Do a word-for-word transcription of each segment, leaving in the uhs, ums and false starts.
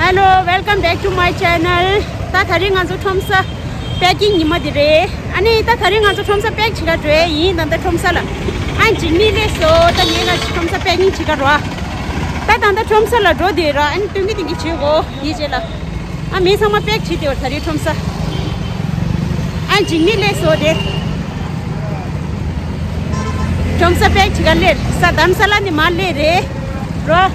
Hello, welcome back to my channel. ད་ད་རིང་ང་ཚོ་ཁྲོམ་ས་པེ་ཀིང་ཉི་མ་འདི་རེད། ཨ་ནི་ད་ད་རིང་ང་ཚོ་ཁྲོམ་ས་པེག་བྱེད་ག་འགྲོ་ཡས་ཡིན། ད་ད་ཁྲོམ་ས་ལ་ཨ་འཇིགས་མེད་སླེབས་སོང་། ད་ངས་ང་ཁྲོམ་ས་པེ་ཀིང་བྱེད་ག་འགྲོ། ད་ད་ད་ཁྲོམ་ས་ལ་འགྲོ་དེ་ར། ཨ་ནི་སྟོན་གི་སྟོན་གི་བྱེད་གོ་ཡིན་རྗེས་ལ། ཨ་མི་ཚང་མ་པེག་བྱེད་དེ་བར་ད་རིང་ཁྲོམ་ས། ཨ་འཇིགས་མེད་སླེབས་སོང་རེད། ཁྲོམ་ས་པེག་བྱེད་ག་སླེབས། ས་དམ་ས་ལ་ནི་མ་སླེབས་རེད། རོ།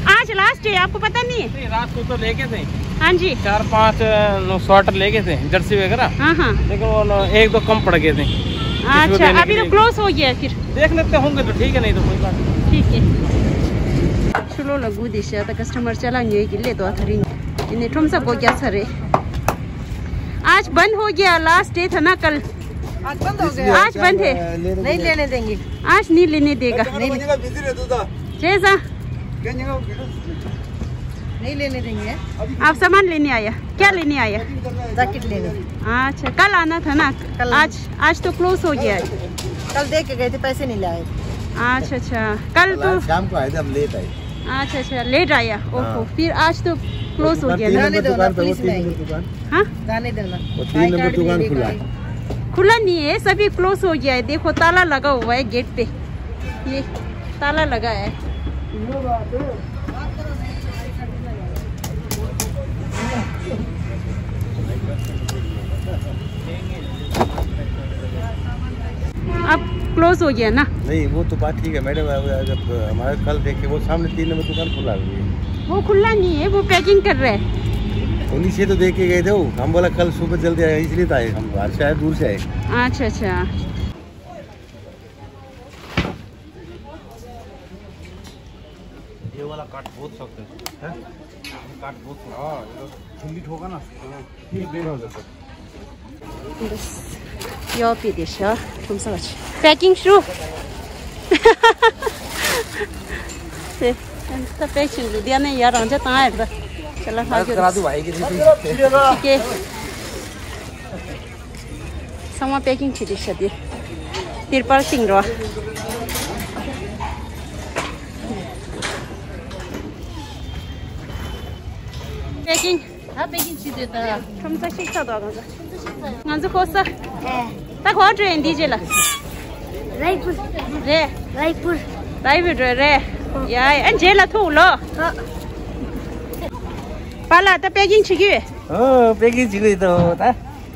आज लास्ट है, आपको पता नहीं है? नहीं, रात को तो लेके थे। हाँ जी। चार पांच, अ, स्वेटर लेके थे, जर्सी वगैरह। हाँ, हाँ। लेकिन वो न, एक दो कम पड़ गए थे। अच्छा, अभी तो क्लोज हो गया है फिर। देख लेते होंगे तो ठीक है, नहीं तो कोई बात नहीं। ठीक है। ཆུ་ལོག་ལ་སྒུག་བསྡད་ཤག་ད་ཀ་སི་ཊ་མར་ཅ་ལག་ཉོ་གི་སླེབས་འདུག་ད་རིང་། ཡིན་ནའི་ཁྲོམ་ས་སྒོ་རྒྱག་ཚར་རེད། आज बंद हो गया, लास्ट डे था ना कल। आज बंद हो गया। आज बंद है। नहीं लेने देंगे। आज नहीं लेने देगा। नहीं। जैसा। नहीं लेने देंगे। आप सामान लेने आया, क्या लेने आया? जैकेट लेने। अच्छा, कल आना था ना। कल। आज, आज तो क्लोज हो गया है। कल दे के गए थे, पैसे नहीं लाए। अच्छा, अच्छा। कल तो शाम को आए थे, हम लेट आए। अच्छा, अच्छा, लेट आया। ओहो, फिर आज तो क्लोज हो गया ना। जाने दो ना, पुलिस में आएंगे। हाँ? जाने दो ना। वो तीन नंबर दुकान खुला है। खुला नहीं है, सभी क्लोज हो गया है। देखो, ताला लगा हुआ है गेट पे। ये ताला लगा है। अब क्लोज हो गया ना? नहीं, वो तो बात ठीक है मैडम। अब, अब हमारा कल देखे, वो सामने तीन नंबर दुकान खुला हुआ है। वो खुला नहीं है, वो पैकिंग कर रहे हैं। उन्हीं से तो देख के गए थे वो। हम बोला कल सुबह जल्दी आए, इसलिए तो आए हम। आज शायद दूर से आए। अच्छा, अच्छा। ये वाला काट बहुत सख्त है। हैं? ये काट बहुत सख्त है। हाँ, ये तो ठंडी ठोका ना। ये बेर हो जाता है। बस। यो पी देश, तुम समझ। पैकिंग शुरू। से, तो पैकिंग लुधियाना यार, आंजा तां है। चला, खा के करा दो भाई की। ठीक है। ཚང་མ་པེ་ཀིང་བྱེད་དེ་ཤ་དེ། ཏིར་པལ་ཏིང་རོ། པེ་ཀིང་། ད་པེ་ཀིང་བྱེད་དེ་ད། ཁྲོམ་ས་ཤིག་ཚ་དོ་ང་ཚོ། ང་ཚོ་ཁོ་ས། ད་གོ་འགྲོ་ཡིན་འདི་རྗེས་ལ། རའི་པུར། རེད། རའི་པུར། རའི་པུར་འགྲོ་རེད། ཡ་ཡ། རྗེས་ལ་ཐུག་ལོ། པ་ལ་ད་པེ་ཀིང་བྱེད་ཀྱི་ཡོད། ཨོ་པེ་ཀིང་བྱེད་ཀྱི་ཡོད་དོ་ད།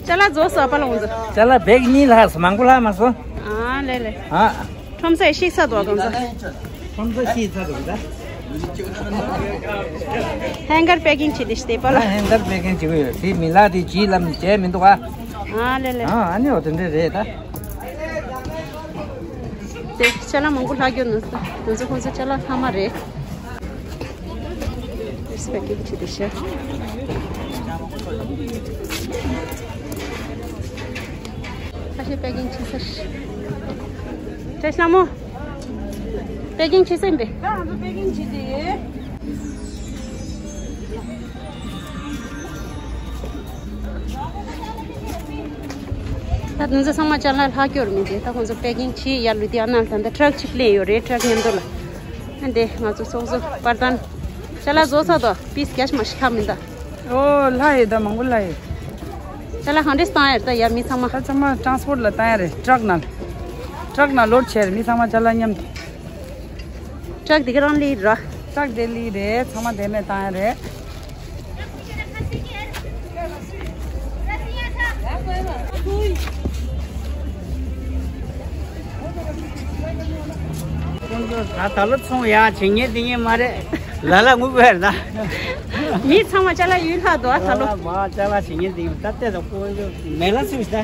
ཅ་ལག་རྫོགས་སོང་པ་ལ་འོང་ཚོ། ཅ་ལག་བེག་གཉིས་ལྷག་སོང་། མང་པོ་ལྷག་མ་སོང་། ཨ་ལེ་ལེ། ཨ། ཁྲོམ་སའི་ཤིག་ས་དོ་དོ་ཚོ། ཁྲོམ་ས་ཤིག་ས་དོ་ད། ཧེང་གར་པེ་ཀིང་བྱེད་དེ་ཤི་དེ་པ་ལ། ཨ་ཧེང་གར་པེ་ཀིང་བྱེད་ཀྱི་ཡོད། དེ་མི་ལ་དེ་ཇི་ལམ་བྱས་མི་འདུག་ཨ། ཨ་ལེ་ལེ། ཨ་ཨ་ནི་འོ་དེ་འདྲས་རེད་ད། དེ་ཅ་ལག་མང་པོ་ལྷག་རྒྱུ་ནི་དེ་ཚོ་ཁོང་ཚོ་ཅ་ལག་ལྷག་མ་རེད། This package to the chef. ཁ་ཤས་པེ་ཀིང་བྱེད་ཚར། བཀྲ་ཤིས་ལྷ་མོ། པེ་ཀིང་བྱེད་ཚར་ཡིན་པས། ད་ང་ཚོ་པེ་ཀིང་བྱེད་དེ། ད་དུང་ཚོ་ཚང་མ་ཅ་ལག་ལྷག་སྐྱོར་མི་འདུག་ད་ཁོང་ཚོ་པེ་ཀིང་བྱེད་ཡ་ལུ་དེ་ཨ་ན་ལ་ད་ལྟ་ཊྲག་གཅིག་སླེབས་ཡོད་རེད། ཊྲག་མཉམ་དུ་ལ། ཨ་འདི་ང་ཚོ་སོག་སོ་པར་ཏན་ཅ་ལག་བཟོ་ཚར་དོ། པིས་རྒྱ་ཆེ་མ་ཞིག་ཁ་མི་འདའ། ཨོ་ལྷག་ཡོད་ད། མང་པོ་ལྷག་ཡོད། ཅ་ལག་གང་འདྲས་བཏང་ཡོད་ད་ཡ་མི་ཚང་མ། ད་ཚང་མ་ཊྲན་སི་པོར་ཊ་ལ་བཏང་ཡ་རེད། ཊྲག་ནང་། ཊྲག་ནང་ལོཌ་བྱས་རེད། མི་ཚང་མ་ཅ་ལག་མཉམ་དུ། ཊྲག་འདི་ག་རང་ལི་ར། ཊྲག་དེ་ལི་རེད། ཚང་མ་དེ་ནས་བཏང་ཡ་རེད། ད་ད་ལོ་ཚོང་ཡག་བྱེད་ཉན་དེ་ཉན་མ་རེད། ལ་ལ་ངུ་བར་ད། མི་ཚང་མ་ཅ་ལག་ཡུལ་ལྷག་འདུག་ད་ལོ། མ་ཅ་ལག་བྱེད་ཉན་དེ་ད་ལྟ་ད་ཀོ་མེ་ལ་ཚུགས་ད།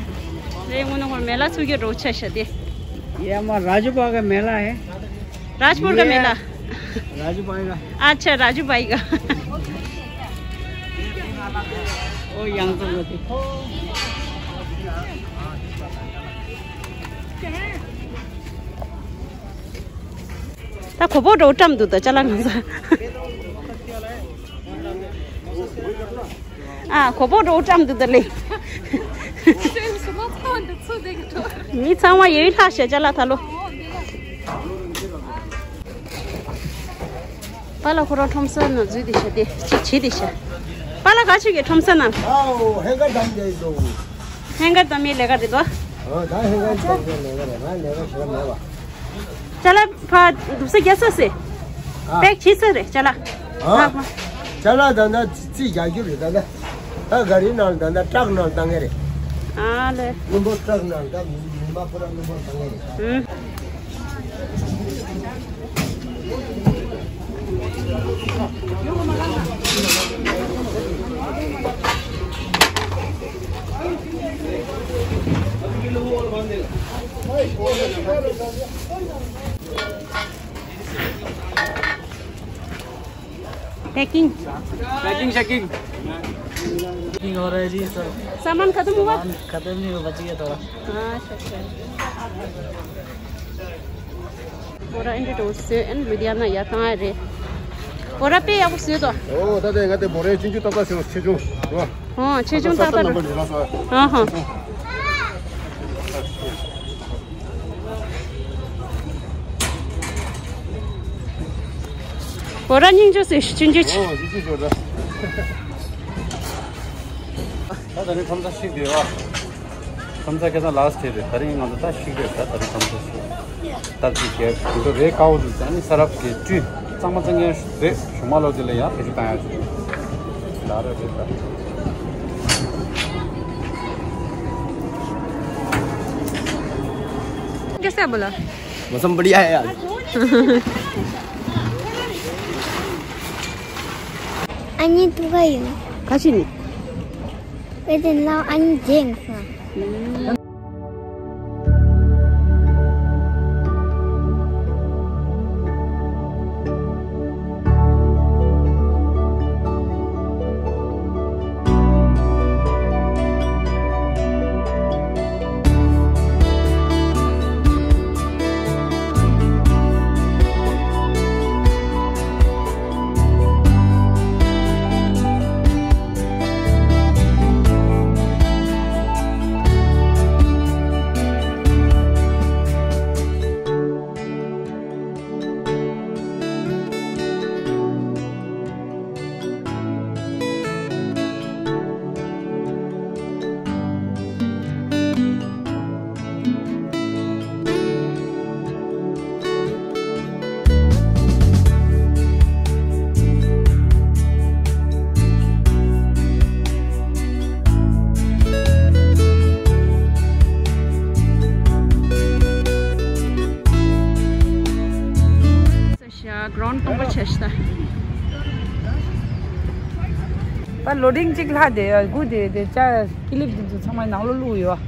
རེད། དངོས་གནས་ཁོ་མེ་ལ་ཚུགས་རྒྱུ་འགྲོ་ཆ་ཤ་དེ། ये हमारा राजू बा का मेला है। राजपुर का ये मेला। राजू भाई का। अच्छा, राजू भाई का। ओ, यहाँ तो मत। ད་གོ་པོ་འགྲོ་བཀྲམ་འདུག་ད་ཅ་ལག་ང་ཚོ། ཨ་གོ་པོ་འགྲོ་བཀྲམ་འདུག་ད་ལེ། མི་ཚང་མ་ཡོད་ལྷག་ཤ་ཅ་ལག་ད་ལོ། པཱ་ལགས་ཁོ་རང་ཁྲོམ་ས་ནང་འཛུལ་དེ་ཤ་དེ་ཅི་བྱེད་དེ་ཤ། པཱ་ལགས་ག་ཅི་གི་ཁྲོམ་ས་ནང་། ཨའོ་ཧེང་གར་དམ་དེ་འདུག་ཧེང་གར་དམ་མི་ལས་ཀ་རེད་དོ། ཨོ་ད་ཧེང་གར་དམ་གྱི་ལས་ཀ་རེད། ང་ལས་ཀ་ཞེ་དྲག་མེད་པ། ཅ་ལག་ཕ་འདུག་ས་རྒྱ་ས་སེ། ཨ། པེག་བྱེད་ས་རེད་ཅ་ལག་ཨ། ཨ། ཅ་ལག་ད་ལྟ་རྩིས་རྒྱག་རྒྱུ་རེད་ད་ལྟ། ད་ག་རི་ནང་ད་ལྟ་ཊག་ནང་བཏང་གི་རེད། ཨ་ལེ། སྔོན་པོ་ཊག་ནང་ད་མི་མི་མ་པུ་ར་སྔོན་པོ་བཏང་གི་རེད། ཨུམ། पैकिंग। पैकिंग शैकिंग। पैकिंग हो रहा है जी सर। सामान खत्म हुआ? सामान खत्म नहीं हुआ, बच गया थोड़ा। हाँ, अच्छा, अच्छा। बोरा एंड टोस से एंड लुधियाना या कहाँ है रे? बोरा पे आपको से तो। ओ, दादा, ང་ཚོ་བོ་རའི་ཆུང་ཆུང་ཏག་ཏག་ཞིག་ཆེ་ཆུང་རོ། ཨོ་ཆེ་ཆུང་ཏག་ཏག་རོ། ཨ་ཧ། བོ་ར་སྙིང་རྗེ་ཟེར་ཆུང་ཆུང་ཆེ། ཨོ་ཆུང་ཆུང་ཆེ་ར། ད་ད་ནི་ཁམས་ཚ་ཞིག་དེ་བ། ཁམས་ཚ་ཁ་སང་ལ་སི་ཊི་རེད། ད་རིང་ང་ཚོ་ད་ཞིག་རེད། ད་ད་རིང་ཁམས་ཚ་ཞིག་ཏར་ཅིག་གས་དེ་ཚོ་རེད། དཀར་པོ་དེ་ཚོ་ནི་ས་རབ་ཀྱི་བཀྲུས་གཙང་མ་གཙང་ངན་རེད། གཞུག་མ་ལོ་དེ་ལ་ཡང་བེད་སྤྱོད་བཏང་ཡག་ཅིག་ལ་རེད་རེད་ད། कैसा है बोला? मौसम बढ़िया है आज। Ani tukayo. Kasini. Pwede na ani jeng sa. ཤ་གྲོན་སྟོང་པ་ཆེ་ཤ་ད། ད་ལོ་ཌིང་གཅིག་ལྷག་དེ་སྒུག་དེ་དེ་ཅ་ཀི་ལིབ་དེ་ཚོ་ཚང་མ་ནང་ལོགས་བླུགས་ཡོད།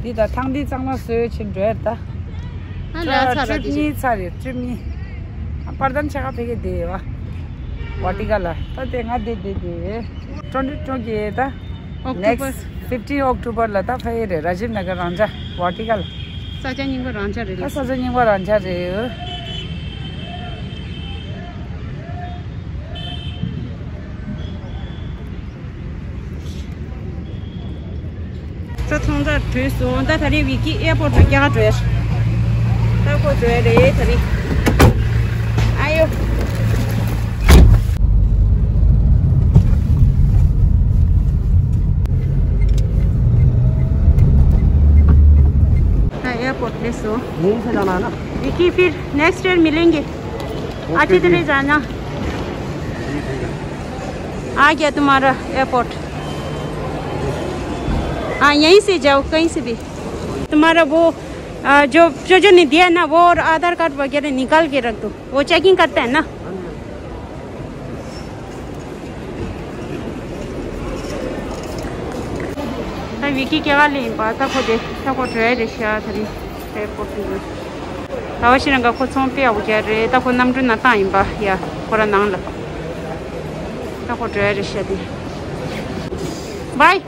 དེ་ད་ཐང་དེ་གཙང་མ་བཟོས་ཕྱིན་འགྲོ་ཡ་ད། ཨ་ལ་ཚར་བཅུ་གཉིས་ཚར་རེད། བཅུ་གཉིས། ཨ་པར་དན་ཆ་ག་ཕེ་གེ་དེ་ཡོད། ཝ་ཊི་ཀ་ལ་ད་དེ་ང་དེ་དེ་དེ། ཊོན་ཊི་ཊོན་གེ་ད། October. Next fifteen October ལ་ད་ཕ་ཡེ་རེད། ར་ཇིབ་ན་གར་རང་འཇགས་ཝ་ཊི་ཀ་ལ། ས་ཆ་རྙིང་པ་རང་འཇགས་རེད་ད། ལ་ས་ཆ་རྙིང་པ་རང་འཇགས་རེད། ས་ཚོང་རྫར་བྲོས་སོང་། ད་ད་རེས་བི་ཀི་ཨེར་པོར་ཊ་ལ་རྒྱག་འགྲོ་ཡ། ད་ཁོ་འགྲོ་ཡ་རེད་ད་རེས། ཨ་ཡོ། ད་ཨེར་པོར་ཊ་སླེབས་སོང་། यहीं से जाना है ना? विकी, फिर नेक्स्ट ईयर मिलेंगे। ओके अच्छी तरह जी। जाना। आ गया तुम्हारा एयरपोर्ट। हाँ, यहीं से जाओ, कहीं से भी। तुम्हारा वो, आ, जो, जो, जो नहीं दिया ना, वो और आधार कार्ड वगैरह निकाल के रख दो, वो चेकिंग करता है ना। ད་བི་ཀི་སྐྱེས་སྐར་ལ་ཡིན་པ། ད་ཁོ་དེ་ད་ཁོ་འགྲོ་ཡ་རེད་ཤག་ད་རིང་ཨེར་པོར་ཊ་དེ། ད་བ་ཤི་རང་ག་ཁོ་ཚོང་པའི་ཨ་བུ་རྒྱ་རེད། ད་ཁོ་གནམ་གྲུ་ནང་བཏང་ཡིན་པ་ཡ། ཁོ་ར་ནང་ལ། ད་ཁོ་འགྲོ་ཡ་རེད་ཤག་དེ། བའི།